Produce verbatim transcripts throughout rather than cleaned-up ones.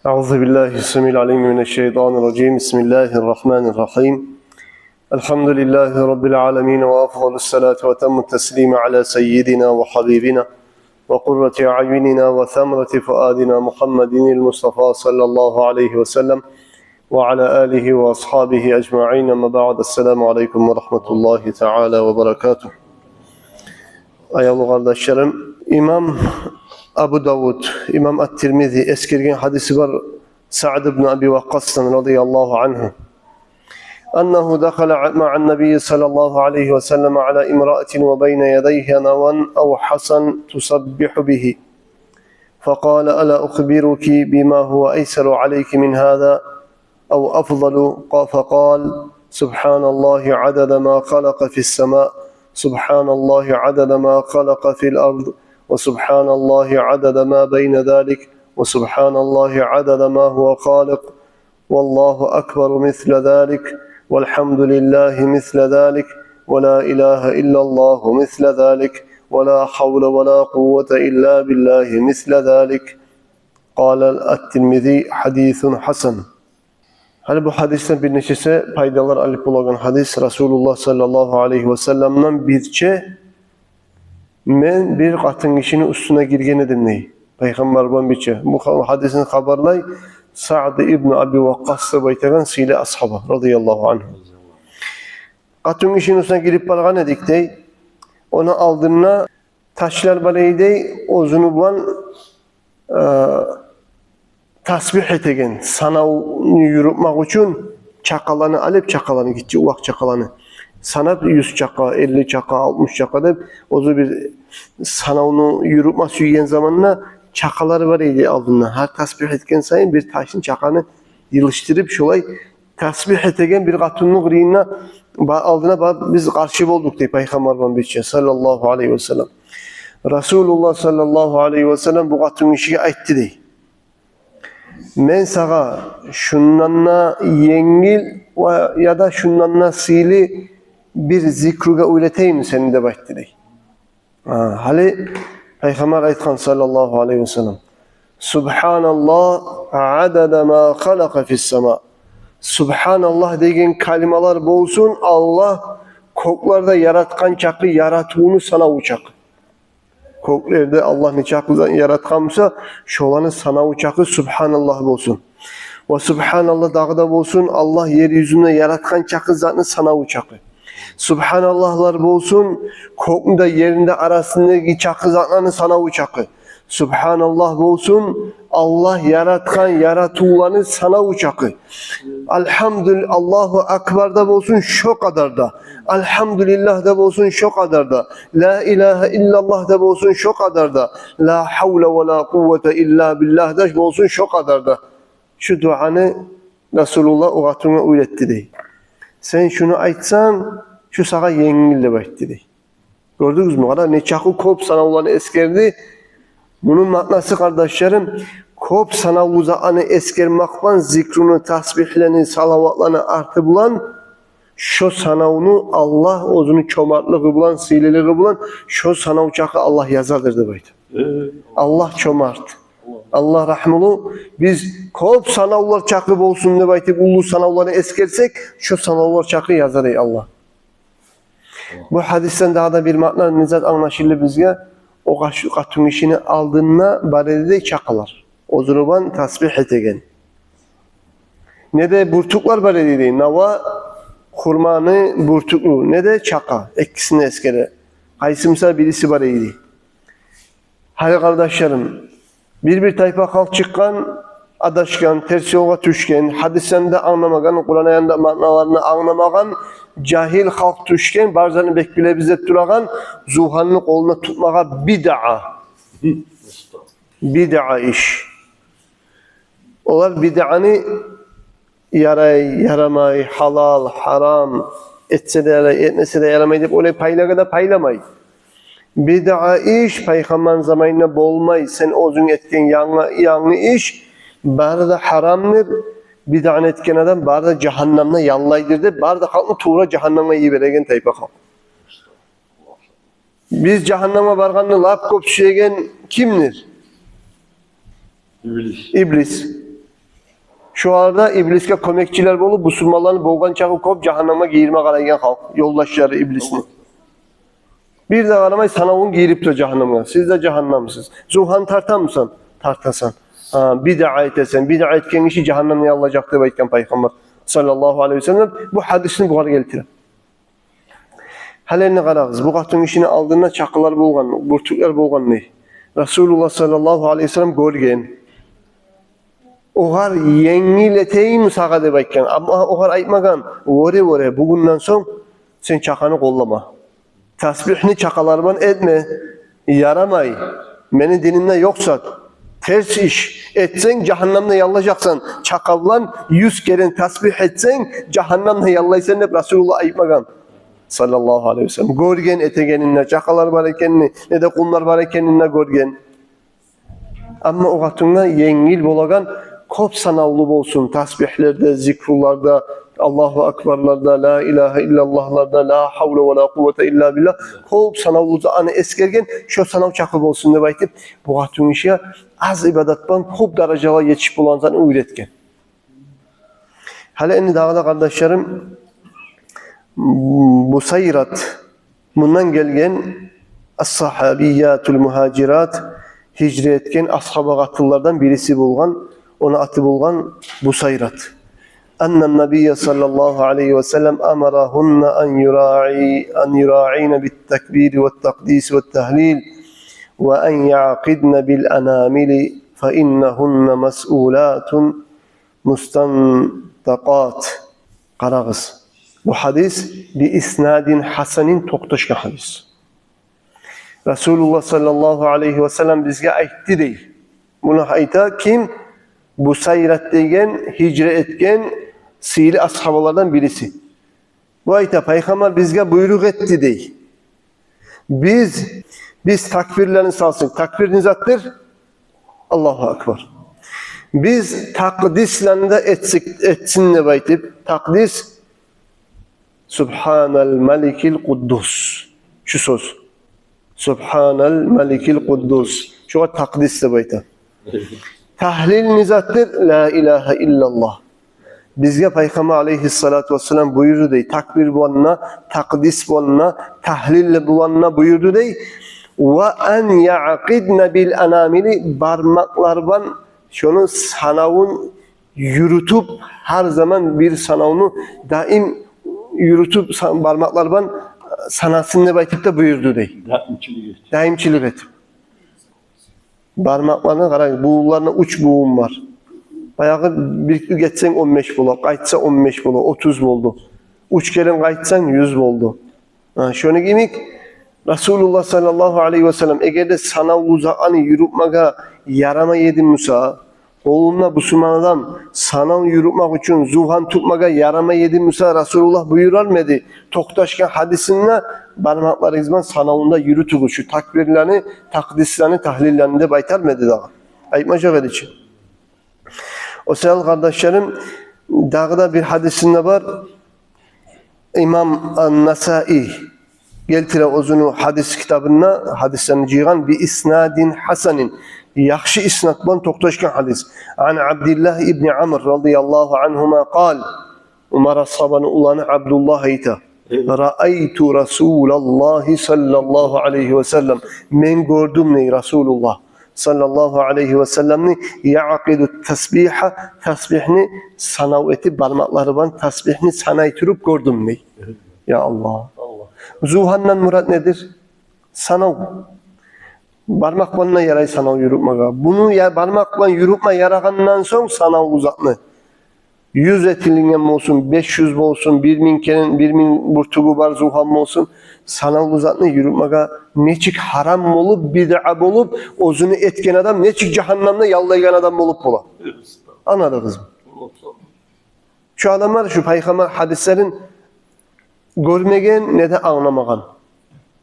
أعوذ بالله السميع العليم من الشيطان الرجيم. بسم الله الرحمن الرحيم. الحمد لله رب العالمين، وأفضل الصلاة وأتم التسليم على سيدنا وحبيبنا وقرة أعيننا وثمرة فؤادنا محمد المصطفى صلى الله عليه وسلم وعلى آله وأصحابه أجمعين. أما بعد، السلام عليكم ورحمة الله تعالى وبركاته. Аявлу къардашларым, имам Абу Давуд, имам Ат-Тирмизи эсгерген гьадиси бар Саъд ибн Аби Вакъкъасдан, радияллагьу ангьу. أنه دخل مع النبي صلى الله عليه وسلم على امرأة وبين يديها نوى أو حصى تسبح به، فقال: ألا أخبرك بما هو أيسر عليك من هذا أو أفضل؟ ق-، فقال: سبحان الله عدد ما خلق في السماء، سبحان الله عدد ما خلق في الأرض، وسبحان الله عدد ما بين ذلك، وسبحان الله عدد ما هو خالق، والله أكبر مثل ذلك، والحمد لله مثل ذلك، ولا إله إلا الله مثل ذلك، ولا حول ولا قوة إلا بالله مثل ذلك. قال الترمذي: حديث حسن. Гьали бу гьадисден бир нечесе пайдалар алып болагъан гьадис. Расулуллагь саллаллагьу алайгьи васалламдан бирче: «Мен бир къатынгишини уьстюне гирген эдим», – дей. Пайхаммар булан бирче. Бу ха-, гьадисни хабарлай Саъд ибн Аби Вакъкъас деп айтагъан сыйлы асгьаба, радияллагьу ангьу. «Къатынгишини уьстюне гирип баргъан эдик», – дей. Ону алдында ташлар бар эди, оьзюню булан, э, тасбигь этеген, санавну юрютмек учун чакъаланы алып, чакъаланы, гиччи увакъ чакъаланы санап, юз чакъа, элли чакъа, алтмыш чакъа деп, оьзю бир санавну юрютме сюйген заманда чакъалар бар эди алдында. Гьар тасбигь этген сайын бир ташны, чакъаны йылышдырып, шолай тасбигь этеген бир къатынны къырыйына ба-, алдына ба-, биз къаршы болдукъ, дей, Пайхаммар булан бирче, саллаллагьу алайгьи васаллам. Расулуллагь саллаллагьу алайгьи васаллам бу къатынгишиге айтды, дей: «Мен сагъа шундан да енгил ва яда шундан да сыйлы бир зикругъа уьйретейимми сени?» – деп айтды, дей. Гьа, гьали Пайхаммар айтгъан, саллаллагьу алайгьи васаллам: «Субгьаналлагь адада ма халакъа фис сама». «Субгьаналлагь» деген калималар болсун, Аллагь кёклерде яратгъан чакъы, яратывуну санаву чакъы. Кёклерде Аллагь нечакъы зат яратгъан буса, шоланы санаву чакъы «Субгьаналлагь» болсун. Ва «Субгьаналлагь» дагъы да болсун, Аллагь ер юзюнде яратгъан чакъы затны санаву чакъы. «Субгьаналлагьлар» болсун, кёкню де, ерни де арасындагъы чакъы затланы санаву чакъы. «Субгьаналлагь» болсун, Аллагь яратгъан яратывланы санаву чакъы. «Алгьамдул-, Аллагьу акбар» да болсун, шо къадар да. «Алгьамдулиллагь» да болсун, шо къадар да. «Ла илагьа иллаллагь» да болсун, шо къадар да. «Ла гьавла ва ла къуввата илла биллагь» да болсун, шо къадар да. Шу дуаны Расулуллагь о къатынгъа уьйретди, дей. «Сен шуну айтсанг, шу сагъа енгил», – деп айтды, дей. Гёрдюгюзмю? Къара, нечакъы кёп санавланы эсгерди. Муну маънасы, къардашларым, кёп санавлу затланы эсгермек булан, зикруну, тасбигьлени, салаватланы арты булан, шо санавну Аллагь оьзюню чомартлыгъы булан, сыйлылыгъы булан, шо санав чакъы Аллагь язадыр, деп айта. Аллагь чомарт, Аллагь рагьмулу. Биз кёп санавлар чакъы болсун деп айтып, уллу санавланы эсгерсек, шо санавлар чакъы язар, эй Аллагь. Бу гьадисден дагъы да бир маъна, не зат англашылды бизге? О къаш-, къатынгишини алдында бар эди, дей, чакъалар, оьзюню булан тасбигь этеген. Не де бюртюклер бар эди, дей. Нава, хурманы бюртюгю, не де чакъа. Экисин де эсгере. Къайсы буса бириси бар эди, дей. Гьали, къардашларым, бир-бир тайпа халкъ чыкъгъан, адашгъан, терс ёлгъа тюшген, гьадислени де англамагъан, Къуран аятны да маъналарын англамагъан, жагьил халкъ тюшген, бар затны бек билебиз деп турагъан, зугьанны къолунда тутмагъа бидаа. Бидаа иш. Олар бидааны ярай, ярамай, гьалал, гьарам, этсе де ярай, этмесе де ярамай деп олай пайлагъа да пайламай. Бидаа иш Пайхаммарны заманында болмай, сен оьзюнг этген янгы, янгы иш, бары да гьарамдыр, бидааны этген адам бары да жагьаннамда яллайдыр деп, бары да халкъны тувра жагьаннамгъа йибереген тайпа халкъ. Биз жагьаннамгъа баргъанны лап кёп сюеген кимдир? Иблис. Иблис. Шолар да иблисге кёмекчилер болуп, бусурманланы болгъан чакъы кёп жагьаннемге гийирме къарайгъан халкъ, ёлдашлары иблисни. Бир де къарамай, санавун гийирип тура жагьаннемге. Сиз де жагьаннемсиз. Зувгьан тартамысан? Тартасан. Гьа, бидъа этесен, бидъа этген гиши жагьаннемден яллажакъ деп айтгъан Пайхаммар саллаллагьу алайгьи ва саллам. Бу гьадисни бугъар гелтире. Гьали энни къарагъыз, бу къатынгишини алдында чакъылар болгъан, бюртюклер болгъан дей. Расулуллагь саллаллагьу алайгьи ва саллам гёрген. Огъар енгил этейим сагъа деп айтгъан. Амма огъар айтмагъан: «Вёре, вёре, бугюнден сонг сен чакъаны къоллама. Тасбигьни чакъылар булан этме. Ярамай. Мени динимде ёкъ зат. Терс иш. Этсенг, жагьаннемде яллажакъсан. Чакъы булан юз керен тасбигь этсенг, жагьаннемде яллайсан», — деп Расулуллагь айтмагъан саллаллагьу алайгьи ва саллам. Гёрген этегенин де, чакъылар бар экенин, не де къумлар бар экенин де гёрген. Амма о къатынгъа енгил болагъан, кёп санавлу болсун, тасбигьлерде, зикруларда, Аллагьу акбарларда, ла илагьа иллаллагьларда, ла гьавла ва ла къуввата илла биллагь, кёп санавлу затны эсгерген, шо санав чакъы болсун деп айтып, бу къатынгишиге аз ибадат булан кёп даражалагъа етишип болагъан затны уьйретген. Гьали энни дагъы да, къардашларым, Бусайрат, мундан гелген ас-сагьабиятул мугьажират, гьижра этген асгьаба къатынлардан бириси болгъан, ону аты болгъан Бусайрат. Анна набийя саллаллагьу алайгьи ва саллам амарагьунна ан юраи-, ан юраина бит-такбири ват-такъдиси ват-тагьлил ва ан яъкъидна бил анамили фа иннагьунна масъулатун мустантакъат. Къарагъыз. Бу гьадис би иснадин гьасанин токъташгъан гьадис. Расулуллагь саллаллагьу алайгьи ва саллам бизге айтды дей. Муну айта ким? Бусайрат деген гьижра этген сыйлы асгьабалардан бириси. Бу айта, Пайхаммар бизге буйрукъ этди дей. Биз, биз такбирлени салсакъ, такбир не затдыр? Аллагьу акбар. Биз такъдислени де этсек, этсин деп айтып, такъдис, Субгьанал маликил къуддус. Шу сёз. Субгьанал маликил къуддус. Шугъар такъдис деп айта. Тагьлил не затдыр? Ла илагьа иллаллагь. Бизге Пайхаммар алайгьиссалату вассалам буюрду дей, такбир булан да, такъдис булан да, тагьлил булан да буюрду дей. Ва ан яъкъидна бил анамили, бармакълар булан шону санавун юрютюп, гьар заман бир санавну даим юрютюп, сан-, бармакълар булан санасын деп айтып да буюрду дей. Даимчилик этип. Даимчилик этип. Бармакъланы къарагъыз, бувунларында уьч бувун бар. Баягъы бир гетсенг он беш бола, къайтса он беш бола, отуз болду. Уьч керен къайтсанг юз болду. Гьа, шону йимик Расулуллагь саллаллагьу алайгьи ва саллам, эгер де санавлу затны юрютмеге ярамай эди буса, къолунда бусурман адам санав юрютмек учун зувгьан тутмагъа ярамай эди буса, Расулуллагь буюрармы эди? Токъташгъан гьадисинде бармакъларыгъыз булан санавну да юрютюгюз, шу такбирлени, такъдислени, тагьлиллени деп айтармы эди дагъы? Айтмажакъ эди чи. О саялы, къардашларым, дагъы да бир гьадисинде бар. Имам ан-Насаи гелтире оьзюню гьадис китабында, гьадислени жыйгъан, би иснадин гьасанин, яхшы иснад булан токъташгъан гьадис. Ан Абдиллагь ибни Амр радияллагьу ангьума къал, Умар асгьабаны уланы Абдуллагь айта: «Раайту Расулаллагьи саллаллагьу алайгьи ва саллам». Мен гёрдюм дей Расулуллагь саллаллагьу алайгьи ва салламны, яъкъиду тасбигьа, тасбигьни санав этип, бармакълары булан тасбигьни санай туруп гёрдюм дей. Я Аллагь. Зувгьандан мурат недир? Санав. Бармакъ булан да ярай санав юрютмеге. Буну я бармакъ булан юрютме ярагъандан сонг санавлу затны, юз этилинген болсун, беш юз болсун, бир минг керен, бир минг бюртюгю бар зувгьан болсун, санавлу затны юрютмеге нечик гьарам болуп, бидъа болуп, оьзюню этген адам нечик жагьаннамда яллайгъан адам болуп бола? Англадыгъызмы? Шу адамлар шу Пайхаммар гьадислерин гёрмеген, не де англамагъан.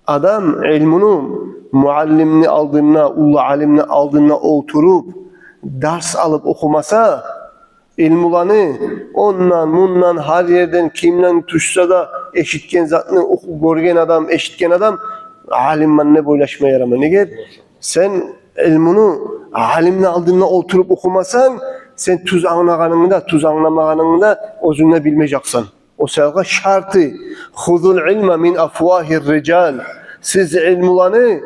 Адам илмуну муаллимни алдында, уллу алимни алдында олтуруп, дарс алып охумаса, илмуланы ондан, мундан, гьар ерден, кимден тюшсе де, эшитген затны оху-, гёрген адам, эшитген адам алиммен деп ойлашма ярамай. Неге? Сен илмуну алимни алдында олтуруп охумасанг, сен тюз англагъанынгны да, тюз англамагъанынгны да оьзюнг де билмежексен. О саялгъа шарты: «Хузул илма мин афвагьир рижал». Сиз илмуланы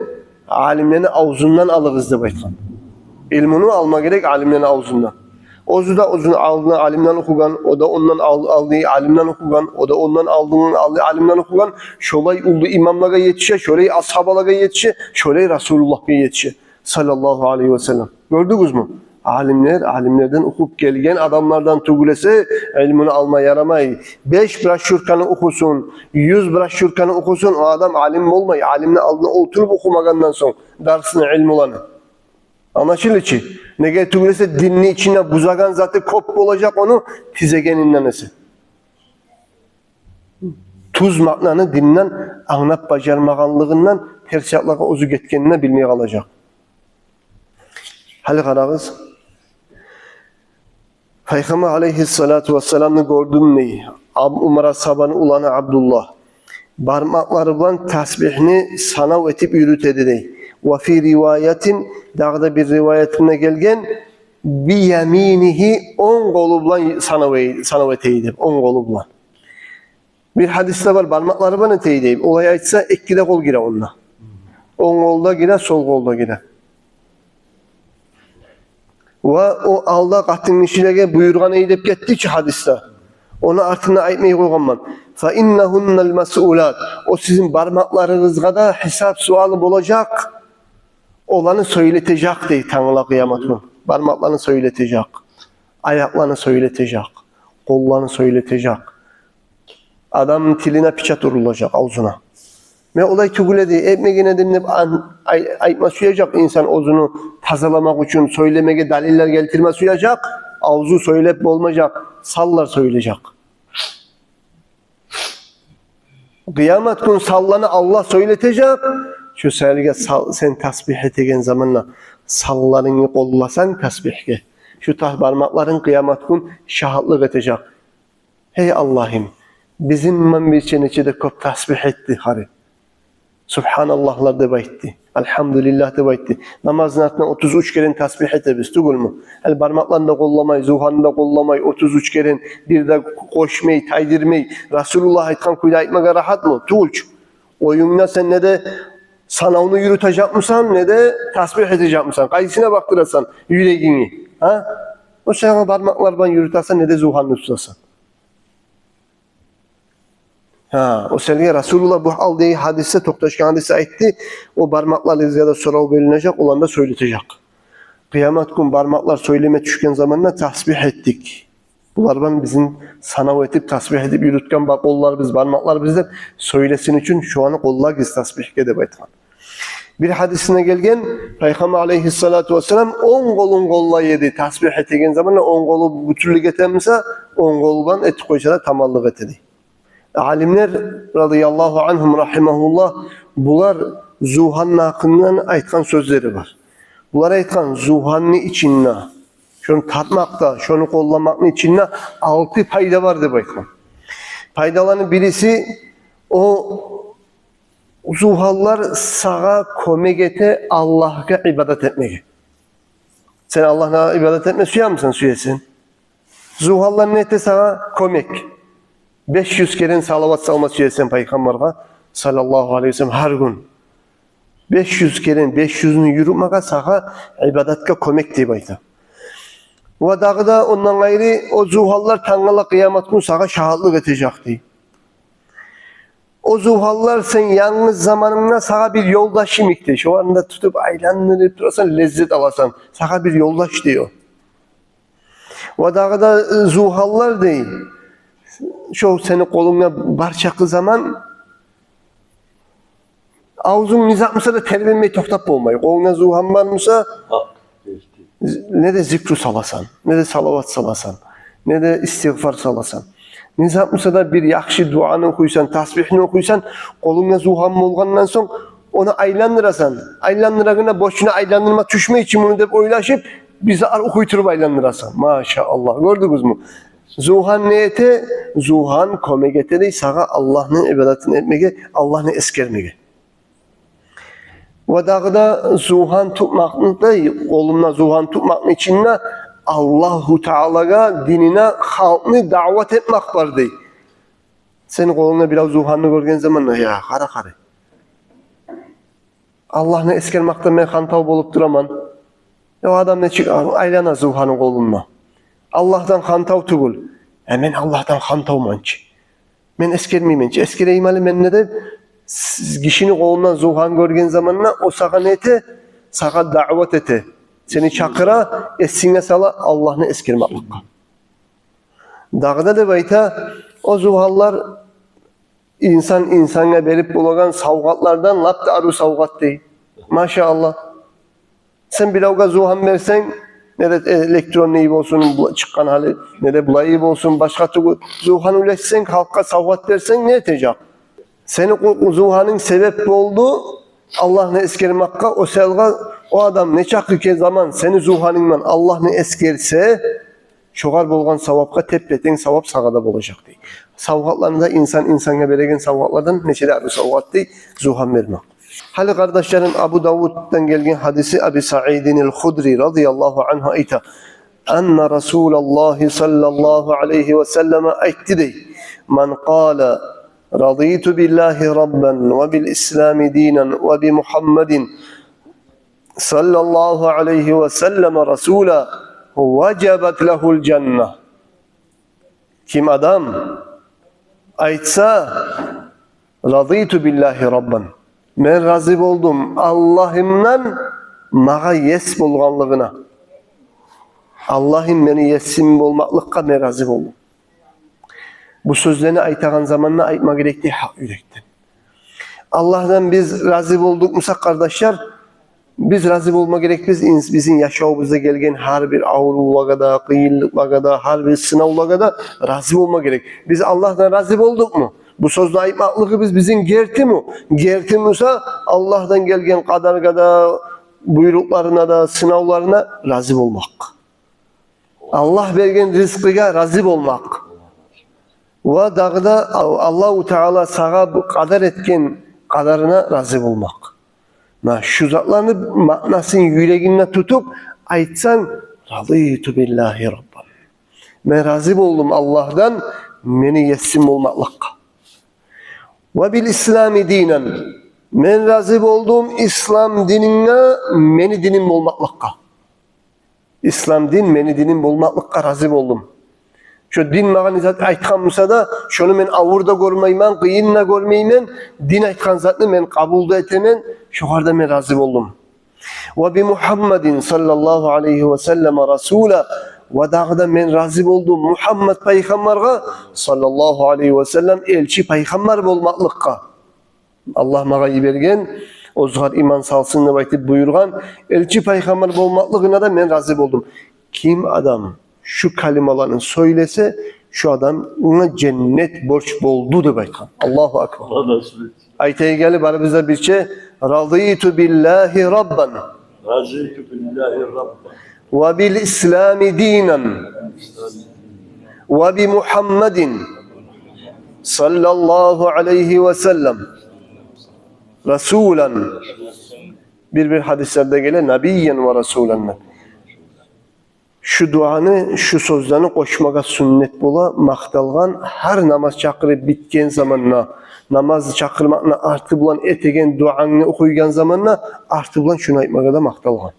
алимлени авзундан алыгъыз деп айтгъан. Илмуну алма герек алимлени авзундан. Оьзю де оьзюню алдына алимден охугъан, о да ондан ал-, алды алимден охугъан, о да ондан алдын алды алимден охугъан. Шолай уллу имамлагъа етише, шолай асгьабалагъа етише, шолай Расулуллагьгъа етише, саллаллагьу алайгьи ва саллам. Гёрдюгюзмю? Алимлер алимлерден охуп гелген адамлардан тюгюл эсе, илмуну алма ярамай. Беш брошюрканы охусун, юз брошюрканы охусун, о адам алим болмай. Алимни алдына олтуруп охумагъандан сонг дарсны, илмуланы. Англашылды чы? Неге тюгюл эсе, динни ичинде бузагъан заты кёп болажакъ ону тизегенинден эсе. Тюз маънаны динден англап бажармагъанлыгъындан, терс якълагъа оьзю гетгенин билмей къалажакъ. Гьали къарагъыз. Пайхаммар алайгьиссалату вассаламны гёрдюм дей Аб-, Умар асгьабаны уланы Абдуллагь. Бармакълары булан тасбигьни санав этип юрюте эди дей. Ва фи риваятин, дагъы да бир риваятында гелген, би яминигьи, онг къолу булан санав эй-, санав эте эди деп, онг къолу булан. Бир гьадисде бар, бармакълары булан эте эди деп. Олай айтса, эки де къол гире онда. Онг къол да гире, сол къол да гире. Ва о алда къатынгишилеге буюргъан эди деп гетди чи гьадисде. Ону артында айтмай къойгъанман. Фа иннагьуннал масъулат. О сизин бармакъларыгъызгъа да гьисап-суалы болажакъ. Оланы сёйлетежек дей тангала къыямат гюн. Бармакъланы сёйлетежек. Аякъланы сёйлетежек. Къолланы сёйлетежек. Адамны тилине печать урулажакъ, авзуна. Мен олай тюгюл эди, этмеген эдим деп ан-, ай-, айтма сюежек инсан оьзюню тазаламакъ учун, сёйлемеге далиллер гелтирме сюежек, авзу сёйлеп болмажакъ, санлар сёйлежек. Къыямат гюн санланы Аллагь сёйлетежек. Шо саялгъа са-, сен тасбигь этеген заманда санларынгны къолласанг тасбигьге, шо тас-, бармакъларынг къыямат гюн шагьатлыкъ этежек. Гьей Аллагьым, бизин имам бирче нече де кёп тасбигь этди гьари. Субгьаналлагьлар деп айтды, альгьамдулиллагь деп айтды. Намазны артындан отуз уьч керен тасбигь этебиз тюгюлмю? Гьали бармакъланы да къолламай, зугьанны да къолламай, отуз уьч керен, бир де къошмай, тайдырмай, Расулуллагь айтгъан кюйде айтмагъа рагьатмы? Тюгюл чю. Оюнгда сен не де санавну юрютежекмисен, не де тасбигь этежекмисен? Къайсына бакъдырасан юрегингни? Гьа? О саялгъа бармакълар булан юрютесен, не де зугьанны тутасан. Гьа, о саялгъа Расулуллагь бу алдагъы гьадисде, токъташгъан гьадисде айтды, о бармакъларыгъызгъа да сорав берилежек, олар да сёйлетежек. Къыямат гюн бармакълар сёйлеме тюшген заманда тасбигь этдик. Булар булан бизин санав этип, тасбигь этип юрютген ба-, къолларыбыз, бармакъларыбыз деп сёйлесин учун шоланы къоллагъыз тасбигьге деп айтгъан. Бир гьадисинде гелген, Пайхаммар алайгьиссалату вассалам онг къолун къоллай эди, тасбигь этеген заманда онг къолу бютюнлюк этемисе, онг къолу булан этип къойса да таманлыкъ эте эди. Алимлер, радияллагьу ангьум, рагьимагьумуллагь, булар зугьанны гьакъындан айтгъан сёзлери бар. Булар айтгъан, зугьанны ичинде, шону тартмакъда, шону къолламакъны ичинде алты пайда бар деп айтгъан. Пайдаланы бириси, о зугьанлар сагъа кёмек эте Аллагьгъа ибадат этмеге. Сен Аллагьгъа ибадат этме сюемисен? Сюесен. Зугьанлар не эте сагъа? Кёмек. Беш юз керен салават салма сюесен Пайхаммаргъа, саллаллагьу алайгьи ва саллам, гьар гюн. Беш юз керен, беш юзню юрютмеге сагъа ибадатгъа кёмек деп айта. Ва дагъы да ондан къайры, о зугьанлар тангала къыямат гюн сагъа шагьатлыкъ этежек дей. О зугьанлар сен янгыз заманынгда сагъа бир ёлдаш йимик дей. Шоланы да тутуп айландырып турасан, леззет аласан. Сагъа бир ёлдаш дей о. Ва дагъы да, э, зугьанлар дей, шо сени къолунгда бар чакъы заман авзунг не зат буса да тербенмей токътап болмай. Къолунгда зугьан бар буса, не де зикру саласан, не де салават саласан, не де истигъфар саласан. Не зат буса да бир яхшы дуаны охуйсан, тасбигьни охуйсан, къолунгда зугьан болгъандан сонг, ону айландырасан. Айландырагъанда бошуна айландырма тюшмей чи муну деп ойлашып, бир затлар охуй туруп айландырасан. Машааллагь, гёрдюгюзмю? Зугьан не эте? Зугьан кёмек эте дей сагъа Аллагьны ибадатын этмеге, Аллагьны эсгермеге. Ва дагъы да зугьан тутмакъны да, къолунда зугьан тутмакъны ичинде Аллагьу Таалагъа, динине халкъны даъват этмек бар, дей. Сени къолунгда бирев зугьанны гёрген заманда, я, къара, къара. Аллагьны эсгермекден мен хантав болуп тураман. Я, о адам нечик айлана зугьаны къолунда. Аллагьдан хантав тюгюл. Я, мен Аллагьдан хантавман чы. Мен эсгермеймен чи, эсгерейим гьали мен де деп, с-, гишини къолундан зугьан гёрген заманда о сагъа не эте? Сагъа даъват эте. Сени чакъыра, эсинге сала Аллагьны эсгермекликге. Дагъы да деп айта, о зугьанлар инсан инсангъа берип болагъан савгъатлардан лап да арив савгъат, дей. Машааллагь. Сен биревге зугьан берсенг, не де электронный болсун, бу-, чыкъгъан гьали, не де булай болсун, башгъа тюгюл, зугьан уьлешсенг, халкъгъа савгъат берсенг, не этежек? Сени къу-, зугьанынг себеп болду Аллагьны эсгермекге, о саялгъа о адам нечакъы ке заман сени зугьанынг булан Аллагьны эсгерсе, шогъар болгъан савапгъа теппе-тенг савап сагъа да болажакъ, дей. Савгъатланы да, инсан инсангъа береген савгъатлардан нече де арив савгъат, дей, зугьан бермек. Гьали, къардашларым, Абу Давуддан гелген гьадиси, Аби Саидин аль-Худри радияллагьу ангьу айта: «Анна Расулаллагьи саллаллагьу алайгьи ва саллам айтды, дей: ман къала: радиту биллагьи раббан ва бил ислами динан ва би Мухаммадин саллаллагьу алайгьи ва саллам расула, важабат лагьул жанна». Ким адам айтса: «Радиту биллагьи раббан», мен рази болдум Аллагьымдан магъа ес болгъанлыгъына. Аллагьым мени есим болмакълыкъгъа мен рази болдум. Бу сёзлени айтагъан заманда айтма герекди гьакъ юрекден. Аллагьдан биз рази болдукъ буса, къардашлар, биз рази болма герекбиз инс-, бизин яшавубузда гелген гьар бир аврувлагъа да, къыйынлыкълагъа да, гьар бир сынавлагъа да рази болма герек. Биз Аллагьдан рази болдукъму? Бу сёзню айтмакълыгъыбыз бизин гертими? Герти буса, Аллагьдан гелген къадаргъа да, буйрукъларына да, сынавларына рази болмакъ. Аллагь берген ризкъыгъа рази болмакъ. Ва дагъы да Ал-, Аллагьу Таала сагъа бу къадар этген къадарына рази болмакъ. Муна шу затланы маънасын юрегингде тутуп айтсанг: «Радиту биллагьи раббан». Мен рази болдум Аллагьдан мени есим болмакълыкъгъа. «Ва бил ислами динан». Мен рази болдум ислам дининге мени диним болмакълыкъгъа. Ислам дин мени диним болмакълыкъгъа рази болдум. Шо дин магъа не зат айтгъан буса да, шону мен авур да гёрмеймен, къыйын да гёрмеймен. Дин айтгъан затны мен къабул да этемен, шогъар да мен рази болдум. «Ва би Мухаммадин саллаллагьу алайгьи ва саллам расула». Ва дагъы да мен рази болдум Мухаммад пайхаммаргъа саллаллагьу алайгьи ва саллам элчи пайхаммар болмакълыкъгъа. Аллагь магъа йиберген, оьзюгер иман салсын деп айтып буюргъан элчи пайхаммар болмакълыгъына да мен рази болдум. Ким адам шу калималаны сёйлесе, шу адамгъа женнет борч болду деп айтгъан. Аллагьу акбар. Аллагь насип этсин. Айтайыкъ гьали барыбыз да бирче: «Радиту биллагьи раббан». Радиту биллагьи раббан. «Ва бил ислами динан. Ва би Мухаммадин саллаллагьу алайгьи ва саллам расулан». Бир-бир гьадислерде геле: «Набиян ва расулан». Шу дуаны, шу сёзлени къошмагъа сюннет бола, макъталгъан, гьар намаз чакъырып битген заманда, намаз чакъырмакъны арты булан этеген дуангны охуйгъан заманда арты булан шуну айтмагъа да макъталгъан.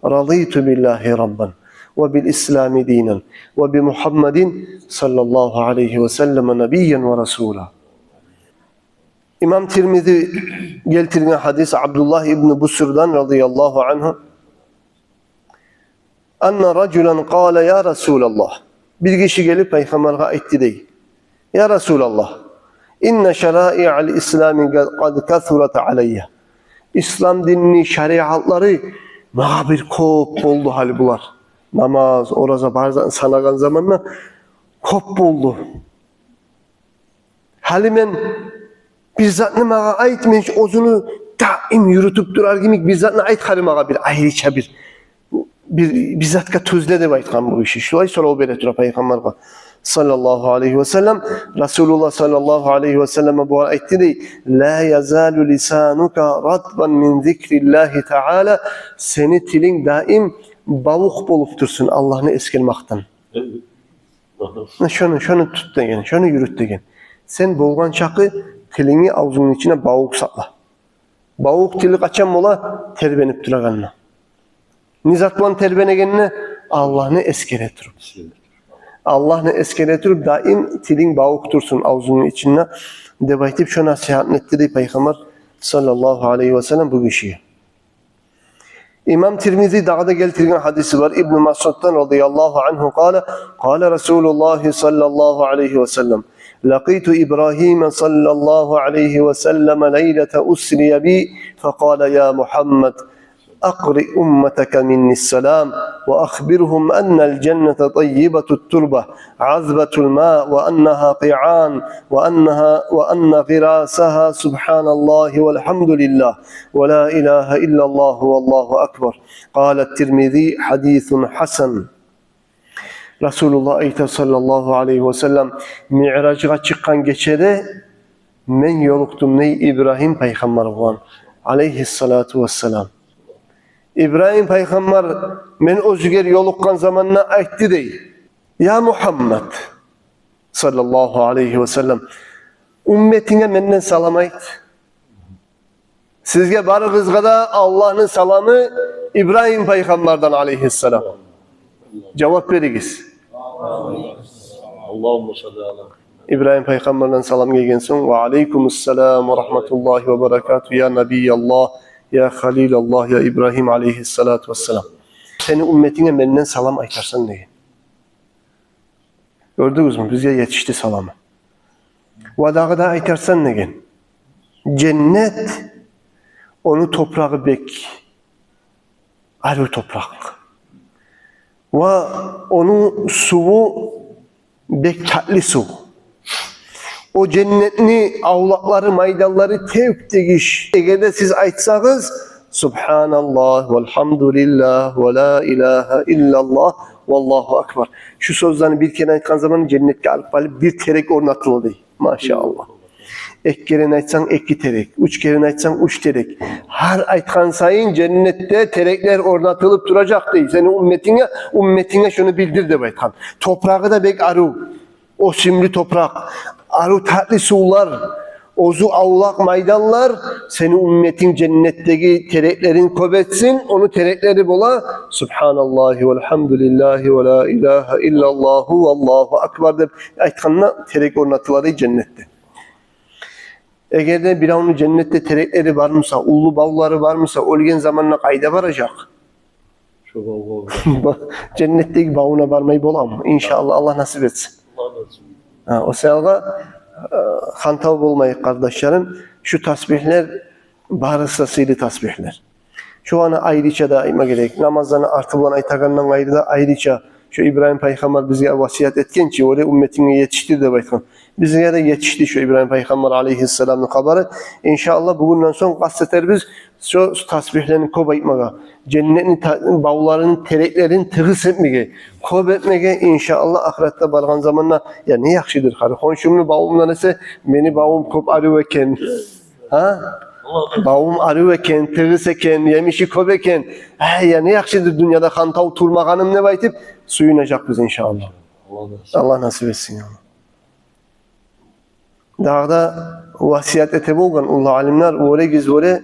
«Радиту биллагьи раббан, ва бил ислами динан, ва би Мухаммадин саллаллагьу алайгьи ва саллам набиян ва расула». Имам Тирмизи гелтирген гьадис Абдуллагь ибну Бусрдан радияллагьу ангьу: «Анна ражулан къала: я Расулаллагь». Бир гиши гелип пайхаммаргъа айтды дей: «Я Расулаллагь, инна шараиъал ислами къад касурат алайя». Ислам динни шариатлары магъа бир кёп болду гьали булар. Намаз, ораза, бар затны санагъан заманда кёп болду. Гьали мен, бир затны магъа айт, мен шу оьзюню даим юрютюп турар йимик бир затны айт гьали магъа, бир айрыча бир, бир, бир затгъа тюзле деп айтгъан бу гиши. Шулай сорав бере тура пайхаммаргъа саллаллагьу алайгьи ва саллам. Расулуллагь саллаллагьу алайгьи ва саллам бугъар айтды дей: «Ла язалу лисанука ратбан мин зикриллагьи таала». Сени тилинг даим бавукъ болуп турсун Аллагьны эсгермакъдан. Шону, шону тут деген, шону юрют деген. Сен болгъан чакъы тилингни авзунгну ичине бавукъ сакъла. Бавукъ тили къачан бола? Тербенип турагъанда. Не зат булан тербенегенде? Аллагьны эсгере туруп. Аллагьны эсгере туруп, даим тилинг бавукъ турсун авзунгну ичинде, деп айтып, шо насигьатны этди дей Пайхаммар саллаллагьу алайгьи васаллам бу гишиге. Имам Тирмизи дагъы да гелтирген гьадиси бар Ибну Масъуддан радияллагьу ангьу, къала: къала Расулуллагьи саллаллагьу алайгьи васаллам: лакъиту Ибрагьима саллаллагьу алайгьи васаллама лайлата усрия би, факъала: я Мухаммад, أقرئ أمتك مني السلام، وأخبرهم أن الجنة طيبة التربة، عذبة الماء، وأنها قيعان، وأنها، وأن غراسها سبحان الله والحمد لله، ولا إله إلا الله، والله أكبر. قال الترمذي: حديث حسن. Расулуллагь айта, саллаллагьу алайгьи васаллам: «Миъражгъа чыкъгъан гечеде мен ёлукъдум, дей, Ибрагьим пайхаммар булан, алайгьиссалату вассалам. Ибрагьим пайхаммар мен оьзюгер ёлукъгъан заманда айтды, дей: я Мухаммад, саллаллагьу алайгьи васаллам, умметинге менден салам айт. Сизге барыгъызгъа да Аллагьны саламы Ибрагьим пайхаммардан, алайгьиссалам». Жавап беригиз. Аллагьумма салли ала. Ибрагьим пайхаммардан салам гелген сонг: «Ва алайкумуссалам ва рагьматуллагьи ва баракатугь, я набияллагь, я халилаллагь, я Ибрагьим, алайгьиссалату вассалам. Сени умметинге менден салам айтарсан», — деген. Гёрдюгюзмю, бизге етишди саламы. «Ва дагъы да айтарсан, — деген, — женнет, ону топурагъы бек арив топуракъ. Ва ону суву бек татли сув. О женнетни авлакълары, майданлары теп-тегиш. Эгер де сиз айтсагъыз: субгьаналлагь, валгьамдулиллагь, ва ла илагьа иллаллагь, валлагьу акбар. Шу сёзлени бир керен айтгъан заман женнетге алып барып бир терек орнатыла», — дей. Машааллагь. Эки керен айтсанг, эки терек, уьч керен айтсанг, уьч терек. Гьар айтгъан сайын женнетде тереклер орнатылып туражакъ, дей. Сени умметинге, умметинге шуну билдир деп айтгъан. Топурагъы да бек арив, оьсюмлю топуракъ, арив татли сувлар, оьзю авлакъ майданлар. Сени умметинг женнетдеги тереклерин кёп этсин. Ону тереклери бола: «Субгьаналлагьи валгьамдулиллагьи ва ла илагьа иллаллагьу валлагьу акбар», — деп айтгъанда, терек орнатыла, дей, женнетде. Эгер де биревню женнетде тереклери бар буса, уллу бавлары бар буса, оьлген заманда къайда баражакъ? Шо бавгъа. Женнетдеги бавуна бармай боламы? Иншааллагь, Аллагь насип этсин. Аллагь насип этсин. Гьа, о саялгъа, э, хантав болмайыкъ, къардашларым. Шу тасбигьлер барысы да сыйлы тасбигьлер. Шуланы айрыча да айтма герек. Намазланы арты булан айтагъандан къайры да айрыча, шо Ибрагьим пайхаммар бизге васият этген чи, оьре умметинге етишдир деп айтгъан. Бизге де етишди шо Ибрагьим пайхаммар алайгьиссаламны хабары. Иншааллагь, бугюнден сонг къаст этербиз шо тасбигьлени кёп айтмагъа. Женнетни та-, бавларыны тереклерин тыгъыс этмеге, кёп этмеге, иншааллагь, ахыратда баргъан заманда: «Я не яхшыдыр, гьари хоншумну бавундан эсе мени бавум кёп арив экен. Гьа? Бавум арив экен, тыгъыс экен, емиши кёп экен. Гьа, я не яхшыдыр дюньяда хантав турмагъаным», — деп айтып сююнежекбиз, иншааллагь. Аллагь насип этсин, я Аллагь. Дагъы да васият эте болгъан уллу алимлер: «Оьрегиз, оьре,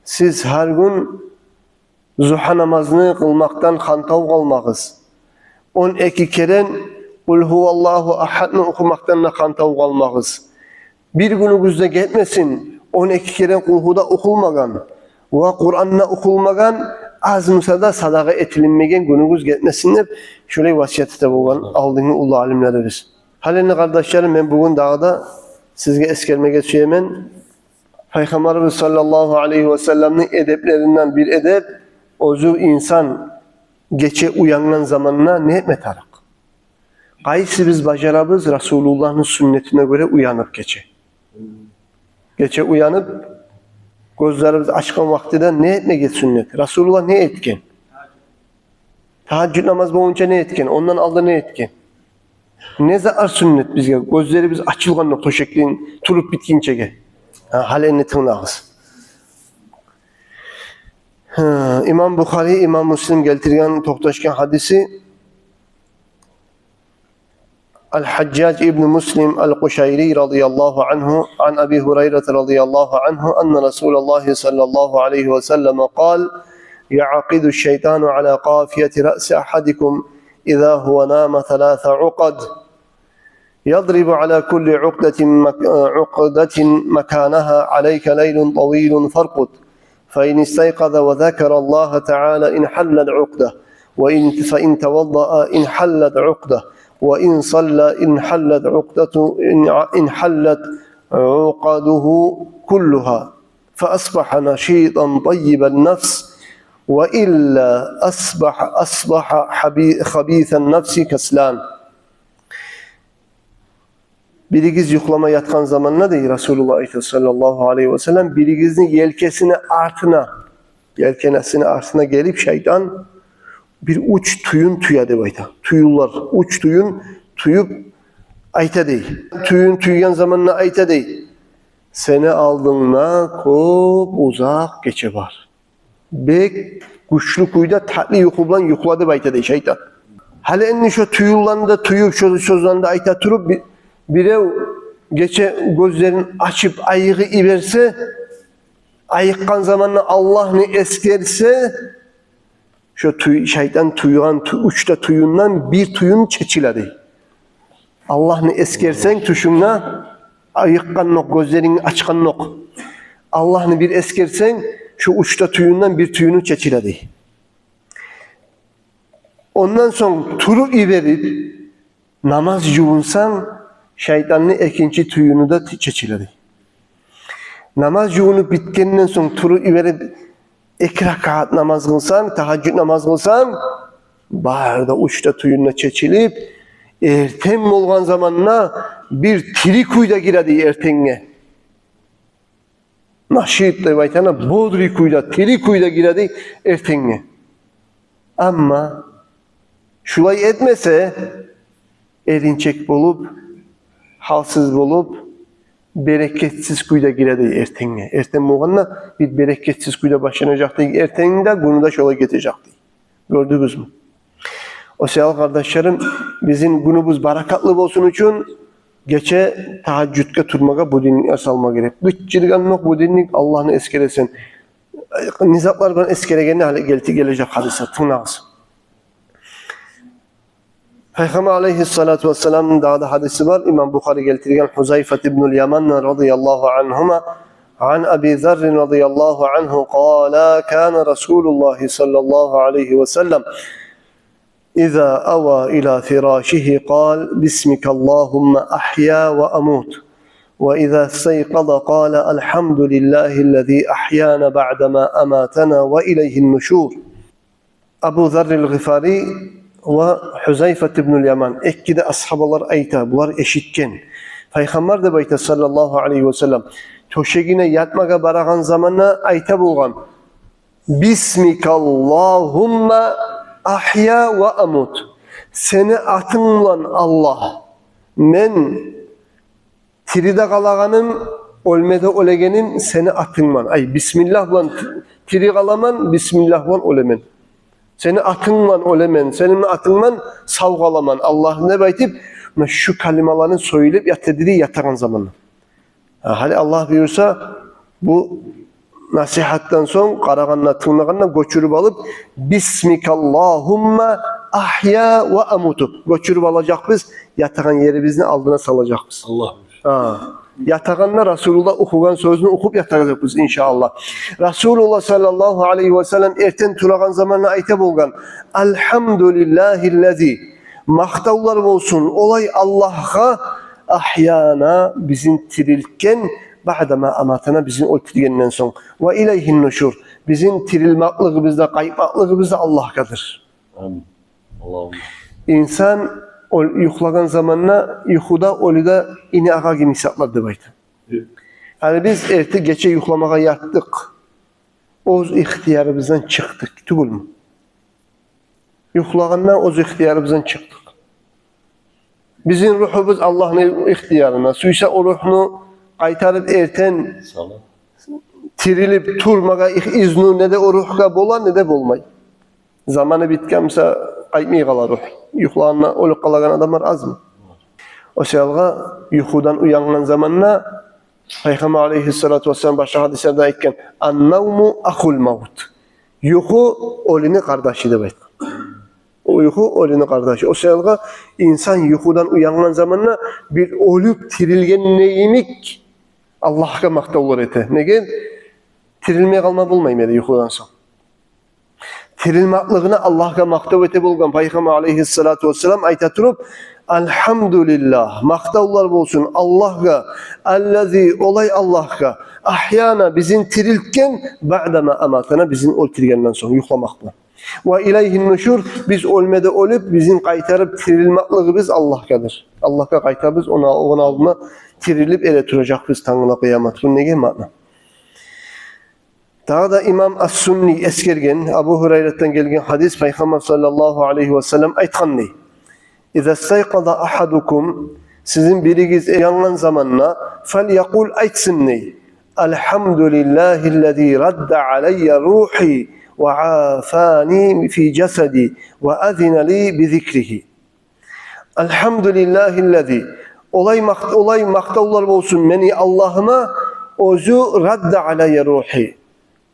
сиз гьар гюн зугьа намазны къылмакъдан хантав къалмагъыз. Он эки керен Къул гьуваллагьу агьадны охумакъдан да хантав къалмагъыз. Бир гюнюгюз де гетмесин, он эки керен Къул гьу да охулмагъан ва Къуран да охулмагъан, аз буса да садагъа этилинмеген гюнюгюз гетмесин», — деп шулай васият эте болгъан алдынгы уллу алимлерибиз. Гьали энни, къардашларым, мен бугюн дагъы да сизге эсгермеге сюемен. Пайхаммарыбыз саллаллагьу алайгьи васалламны эдеплеринден бир эдеп: оьзю инсан гече уянгъан заманда не этме тарыкъ? Къайсы биз бажарабыз Расулуллагьны сюннетине гёре уянып гече? Гече уянып, гёзлерибиз ачгъан вакътиде не этмеге сюннет? Расулуллагь не этген? Тагьажжуд намаз болгъунча не этген? Ондан алда не этген? Не затлар сюннет бизге? Гёзлерибиз ачылгъанда тёшекден туруп битгинчеге. Гьа, гьали энни тынглагъыз. Гьа, имам Бухари, имам Муслим гелтирген, токъташгъан гьадиси. Ал-Гьажжаж ибн Муслим ал-Къушайри разияллагьу ангьу, ан Аби Гьурайрата разияллагьу ангьу, анна Расулаллагьи саллаллагьу алайгьи ва саллама къал: يعقد الشيطان على قافية رأس أحدكم إذا هو نام ثلاث عقد، يضرب على كل عقدة مك-، عقدة مكانها، عليك ليل طويل فارقد، فإن استيقظ وذكر الله تعالى انحلت عقدة، وإن، فإن توضأ انحلت عقدة، وإن صلى انحلت عقدة، ان-، انحلت عقده كلها، فأصبح نشيطا طيب النفس، وإلا أصبح، أصبح حبي-، خبيث النفس كسلان. Биригиз юхлама ятгъан заманда, дей Расулуллагь айта, саллаллагьу алайгьи ва саллам, биригизни елкесини артына, елкесини артына гелип шайтан бир уьч тююн тюе деп айта. Тююлер, уьч тююн тююп айта дей. Тююн тюйген заманда айта дей: сени алдынгда кёп узакъ гече бар. Бек гючлю кюйде татли юху булан юхла деп айта дей шайтан. Гьали энни шо тююлени де тююп, шо сёзлени де айта туруп, би-, бирев гече гёзлерин ачып айыгъып йиберсе, айыкъгъан заманда Аллагьны эсгерсе, шо тюй-, шайтан тюйген тю-, уьч де тююнден бир тююн чечиле дей. Аллагьны эсгерсенг тюшюнгде, айыкъгъандокъ, гёзлерингни ачгъандокъ, Аллагьны бир эсгерсенг, шо уьч де тююнден бир тююню чечиле дей. Ондан сонг туруп йиберип, намаз жувунсанг, шайтанны экинчи тююню де ти-, чечиле дей. Намаз жувунуп битгенден сонг туруп йиберип, эки ракаат намаз къылсанг, тагьажжуд намаз къылсанг, бары да уьч де тююн де чечилип, эртен болгъан заманда бир тири кюйде гире дей эртенге. Нашит деп айтагъанда, бодрый кюйде, тири кюйде гире дей эртенге. Амма шулай этмесе, эринчек болуп, гьалсыз болуп, берекетсиз кюйде гире дей эртенге. Эртен болгъанда бир берекетсиз кюйде башланажакъ дей эртенги де, гюню де шолай гетежек дей. Гёрдюгюзмю? О саялы, къардашларым, бизин гюнюбюз баракатлы болсун учун гече тагьажжудгъа турмагъа будильниклер салма герек. Къычыргъандокъ будильник, Аллагьны эсгересен. Не затлар булан эсгерегенни гьали гелти-, гележек гьадисде, тынглагъыз. Пайхаммар алайгьиссалату вассаламны дагъы да гьадиси бар. Имам Бухари гелтирген, Гьузайфат ибнул Яман разияллагьу ангьума, ан Аби Заррин разияллагьу ангьу къала: кана Расулуллагьи саллаллагьу алайгьи ва саллам иза ава ила фирашигьи къала: бисмикаллагьумма ахья ва амут. Ва иза стайкъаза къала: алхьамдулиллагьиллази ахьяна баъдама аматана ва илайгьин нушур. Абу Заррил Гъифари ва Гьузайфат ибнул Яман, эки де асгьабалар айта, булар эшитген. Пайхаммар деп айта, саллаллагьу алайгьи ва саллам, тёшегине ятмагъа барагъан заманда айта болгъан: бисмикаллагьумма ахья ва амут. Сени атынг булан, Аллагь, мен тири де къалагъаным, оьлме де оьлегеним сени атынг булан. Ай, бисмиллагь булан тири къаламан, бисмиллагь булан оьлемен. Сени атынг булан оьлемен, сени атынг булан сав къаламан, Аллагь, деп айтып, муна шу калималаны сёйлеп ята эди дей ятагъан заманда. Гьа, гьали Аллагь буюрса, бу насигьатдан сонг, къарагъанда, тынглагъанда гёчюрюп алып, бисмикаллагьумма ахья ва амуту гёчюрюп алажакъбыз, ятагъан ерибизни алдына салажакъбыз. Аллагь. Гьа. Ятагъанда Расулуллагь охугъан сёзню охуп ятажакъбыз, иншааллагь. Расулуллагь саллаллагьу алайгьи ва саллам эртен турагъан заманда айта болгъан: алхьамдулиллагьиллази, макътавлар болсун олай Аллагьгъа, ахьяна, бизин тирилтген, баъдама аматана, бизин оьлтюргенден сонг, ва илайгьин нушур, бизин тирилмакълыгъыбыз да, къайтмакълыгъыбыз да Аллагьгъадыр. Амин. Аллагьумма. Инсан оьл-, юхлагъан заманда, юхуда оьлю де ини-агъа гимик затлар деп айта. Э. Гьали биз эрте гече юхламагъа ятдыкъ. Оьз ихтиярыбыздан чыкъдыкъ, тюгюлмю? Юхлагъанда оьз ихтиярыбыздан чыкъдыкъ. Бизин ругьубуз Аллагьны ихтиярына. Сюйсе о ругьну къайтарып эртен сала, тирилип турмагъа их-, изну не де о ругьгъа бола, не де болмай. Заманы битген буса, къайтмай къала ругь. Юхлагъанда оьлюп къалагъан адамлар азмы? О саялгъа юхудан уянгъан заманда Пайхаммар алейгьиссалату вассалам башгъа гьадислерде айтгъан: «Ан-навму ахул мавт». Юху оьлюню къардашы деп айтгъан. О юху оьлюню къардашы. О саялгъа инсан юхудан уянгъан заманда бир оьлюп тирилген йимик Аллагьгъа макътавлар эте. Неге? Тирилмей къалма болмаймы эди юхудан сонг? Тирилмеклигине Аллагьгъа макътав эте болгъан Пайхаммар алейгьиссалату вассалам айта туруп: «Альхамдулиллагь, макътавлар болсун Аллагьгъа, аллази, олай Аллагьгъа, ахьяна, бизин тирилтген, баъдама аматана, бизин оьлтюргенден сонг», юхламакъ булан. «Ва илайгьин нушур», биз оьлме де оьлюп, бизин къайтарып тирилмеклигибиз Аллагьгъадыр. Аллагьгъа къайтабыз, ону, ону алдына тирилип эретуражакъбыз тангала къыямат гюн. Неге маъна? Дагъы да имам Ас-Сунни эсгерген, Абу Гьурайратдан гелген гьадис, Пайхаммар саллаллагьу алайгьи ва саллам айтгъан дей: «Иза стайкъаза ахьадукум», сизин биригиз уянгъан заманда, «фальякъул», айтсын дей: «Альхамдулиллагьиллази радда алайя ругьи ва афани фи жасади ва азина ли би зикригьи». «Альхамдулиллагьиллази», олай макъ-, олай макътавлар болсун мени Аллагьыма, оьзю, «радда алайя ругьи».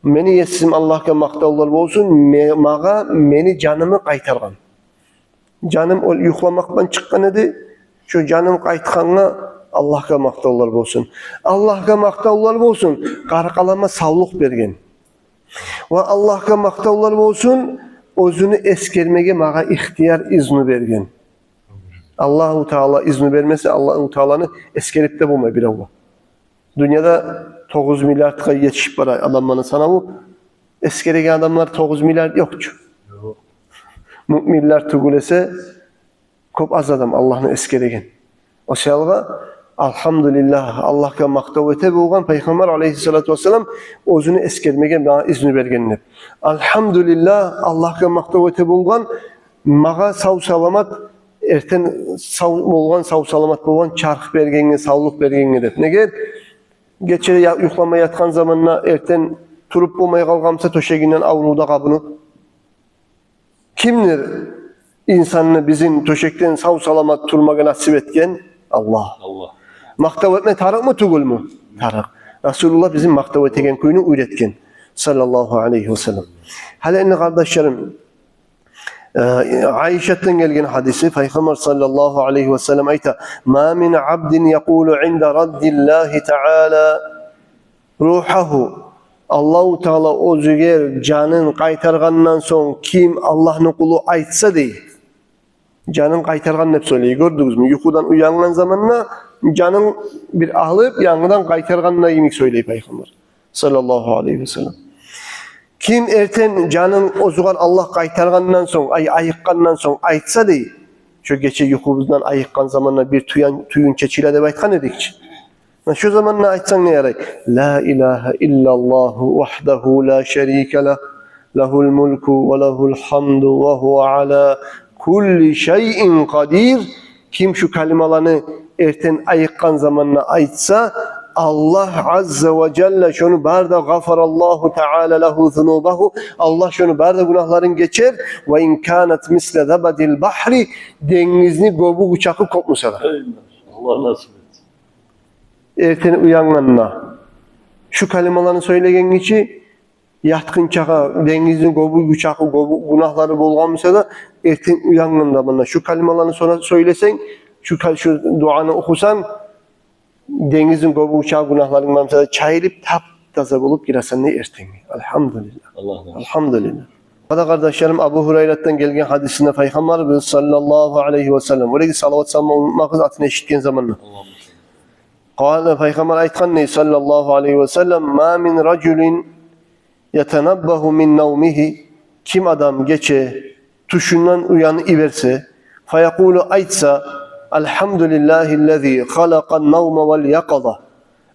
Мени есим Аллагьгъа макътавлар болсун, ме-, магъа мени жанымны къайтаргъан. Жаным ол юхламакъдан чыкъгъан эди, шо жаным къайтгъангъа Аллагьгъа макътавлар болсун. Аллагьгъа макътавлар болсун, къаркъарама савлукъ берген. Ва Аллагьгъа макътавлар болсун, оьзюню эсгермеге магъа ихтияр, изну берген. Аллагьу Таала изну бермесе, Аллагьу Тааланы эсгерип де болмай бирев. Дюньяда тогъуз миллиардгъа етишип бара адамланы санаву. Эсгереген адамлар тогъуз миллиард ёкъ чу. Ёкъ. Муъминлер тюгюл эсе, кёп аз адам Аллагьны эсгереген. О саялгъа, альхамдулиллагь, Аллагьгъа макътав эте болгъан Пайхаммар алайгьиссалату вассалам, оьзюню эсгермеге магъа изну берген деп. Альхамдулиллагь, Аллагьгъа макътав эте болгъан, магъа сав-саламат, эртен сав болгъан, сав-саламат болгъан чарх бергенге, савлукъ бергенге деп. Неге? Гече я-, юхлама ятгъан заманда эртен туруп болмай къалгъан буса тёшегинден, аврувда къабынып, кимдир инсанны, бизин тёшекден сав-саламат турмагъа насип этген? Аллагь. Аллагь. Макътав этме тарыкъмы, тюгюлмю? Тарыкъ. Расулуллагь бизин макътав этеген кюйню уьйретген, саллаллагьу алайгьи ва саллам. Гьали энни, къардашларым, э, Айшатдан гелген гьадиси, Пайхаммар саллаллагьу алайгьи ва саллам айта: «Ма мин абдин якъулу инда раддиллагьи таала ругьагьу». Аллагьу Таала оьзюне жанын къайтаргъандан сонг ким Аллагьны къулу айтса дей. Жанын къайтаргъан деп сёйлей, гёрдюгюзмю? Юхудан уянгъан заманда жанын бир алып, янгыдан къайтаргъан йимик сёйлей Пайхаммар, саллаллагьу алайгьи ва саллам. Ким эртен жанын оьзюгер Аллагь къайтаргъандан сонг, ай, айыкъгъандан сонг айтса дей, шо гече юхубуздан айыкъгъан заманда бир тюен, тюен чечиле деп айтгъан эдик чи. Муна шо заманда айтсанг не ярай? «Ла илагьа иллаллагьу вагьдагьу ла шарика лагь, лагьул мулку ва лагьул гьамду ва гьува ала кулли шайин къадир». Ким шу калималаны эртен айыкъгъан заманда айтса, Аллагь азза ва жалла шону бары да, гъафараллагьу таала лагьу зунубагьу, Аллагь шону бары да гюнагьларын гечер, ва ин канат мисла забадил багьри, денгизни гёбюгю чакъы кёп буса да. Аллагь насип этсин. Эртен уянгъанда шу калималаны сёйлеген гиши, ятгъынчагъа денгизни гёбюгю чакъы гёбю-, гюнагьлары болгъан буса да, эртен уянгъанда муна шу калималаны сора сёйлесенг, шу кал-, шу дуаны охусанг, денгизни гёбюгю чакъы гюнагьларынг бар буса да чайылып, тап-таза болуп гиресен дей эртенге. Альхамдулиллагь. Аллагь разы болсун. Альхамдулиллагь. Дагъы да, къардашларым, Абу Гьурайратдан гелген гьадисинде Пайхаммарыбыз саллаллагьу алайгьи ва саллам, олеге салават салма унутмагъыз, атын эшитген заманда. Къала, Пайхаммар айтгъан дей, саллаллагьу алайгьи ва саллам: «Ма мин ражулин ятанаббагьу мин навмигьи», ким адам гече тюшюнден уянып йиберсе, «фаякъулу», айтса: «Альхамдулиллагьиллази халакъан навма вал якъаза,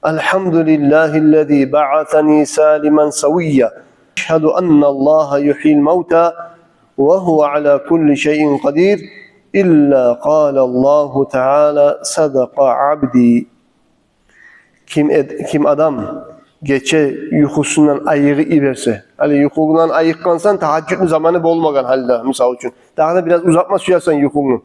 альхамдулиллагьиллази баъасани салиман савийя, ашгьаду анналлагьа юхйил мавта ва гьува ала кулли шайин къадир», илла къалаллагьу таала: «Садакъа абди». Ким эд-, ким адам гече юхусундан айыгъып йиберсе. Гьали юхунгдан айыкъгъансан, тагьажжудну заманы болмагъан гьалда, мисал учун. Дагъы да бираз узатма сюесен юхунгну.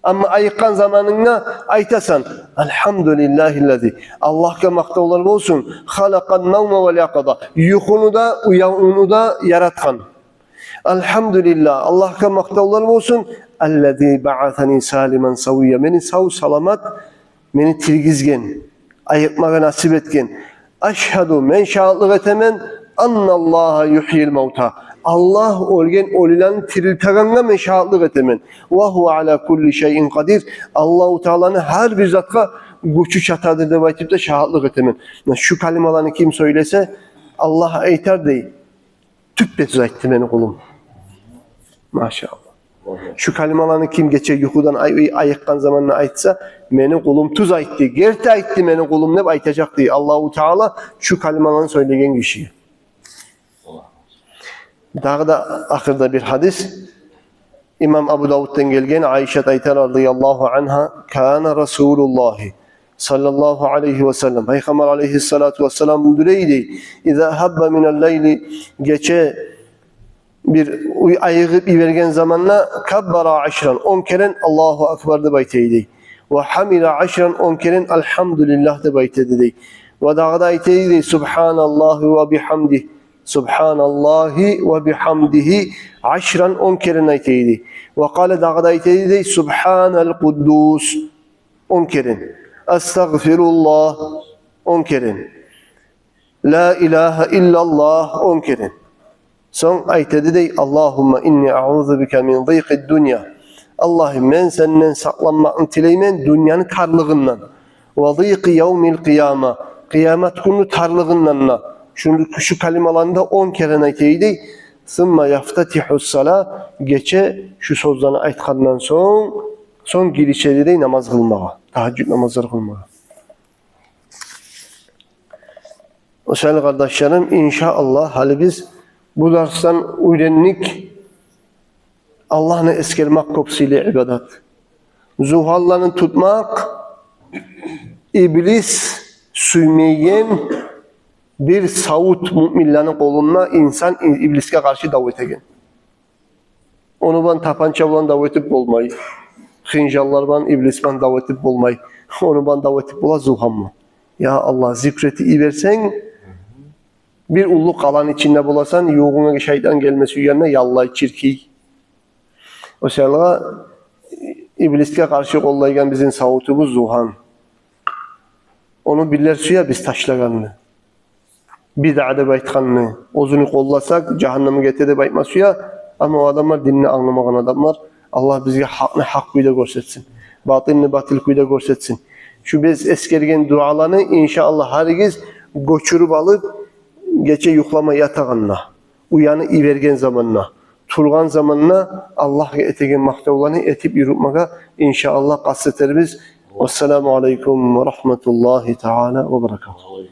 Амма айыкъгъан заманынгда айтасан: «Альгьамдулиллагьиллази», Аллагьгъа макътавлар болсун, «халакъан навма вал якъаза», юхуну да, уянывну да яратгъан. «Альгьамдулиллагь», Аллагьгъа макътавлар болсун, «аллази баасани салиман савия», мени сав-саламат, мени тиргизген, айыкъмагъа насип этген. «Ашгьаду», мен шагьатлыкъ этемен, «анналлагьа юхйил мавта», Аллагь оьлген оьлюлени тирилтегенге мен шагьатлыкъ этемен. «Ва гьува аля кулли шайин къадир», Аллагьу Тааланы гьар бир затгъа гючю чатадыр деп айтып да шагьатлыкъ этемен. Шу калималаны ким сёйлесе, Аллагь айтар дей: «Тюп де тюз айтды мени къулум». Машаллагь. Шу калималаны ким гече юхудан ай-, айыкъгъан заманда айтса: «Мени къулум тюз айтды, герти айтды мени къулум», – деп айтажакъ дей Аллагьу Таала шу калималаны сёйлеген гишиге. Дагъы да ахырда бир гьадис. Имам Абу Давуддан гелген, Айшат айта, радияллагьу ангьа: «Кана Расулуллагьи саллаллагьу алайгьи ва саллам», Пайхаммар алайгьиссалату вассалам булдура эди, «иза гьабба минал лайли», гече бир уй-, айыгъып йиберген заманда, «каббара ашран», он керен «Аллагьу акбар» деп айта эди. «Ва гьамида ашран», он керен «Альгьамдулиллагь» деп айта эди дей. Ва дагъы да айта эди дей: «Субгьаналлагьи ва бигьамдигьи, субгьаналлагьи ва бигьамдигьи», ашран, он керен айта эди. «Ва къала», дагъы да айта эди дей: «Субгьанал къуддус», он керен. «Астагъфируллагь», он керен. «Ла илагьа иллаллагь», он керен. Сонг айта эди дей: «Аллагьумма инни аузу бика мин дайкъид дунья». Аллагьым, мен сенден сакъланмакъны тилеймен дюньяны тарлыгъындан. «Ва дайкъи явмил къияма», къыямат гюнню тарлыгъындан да. Шу, шу калималаны да он керен айта эди дей. «Сумма яфтатигьу ссала», гече шу сёзлени айтгъандан сонг, сонг гирише эди дей намаз къылмагъа, тагьажжуд намазлар къылмагъа. О саялы, къардашларым, иншааллагь, гьали биз бу дарсдан уьйрендик Аллагьны эсгермек кёп сыйлы ибадат. Зугьанланы тутмакъ иблис сюймейген бир савут муъминлени къолунда, инсан и-, иблисге къаршы дав этеген. Ону булан тапанча булан дав этип болмай. Хынжаллар булан, иблис булан дав этип болмай. Ону булан дав этип бола зугьан булан. Я Аллагь, зикр этип йиберсенг, бир уллу къаланы ичинде боласан, ювугъунга шайтан гелме сюйгенде, яллай, чиркий. О саялы иблисге къаршы къоллайгъан бизин савутубуз зугьан. Ону бирлер сюе биз ташлагъанны, бидъа деп айтгъанны, оьзюню къолласакъ, жагьаннемге гете деп айтма сюе. Амма о адамлар динни англамагъан адамлар. Аллагь бизге гьакъны гьакъ кюйде гёрсетсин, батылны батыл кюйде гёрсетсин. Шу биз эсгерген дуаланы, иншааллагь, гьаригиз гёчюрюп алып, гече юхлама ятагъанда, уянып йиберген заманда, тургъан заманда Аллагьгъа этеген макътавланы этип юрютмеге, иншааллагь, къаст этербиз. Вассаламу алайкум ва рагьматуллагьи таала ва баракатугь.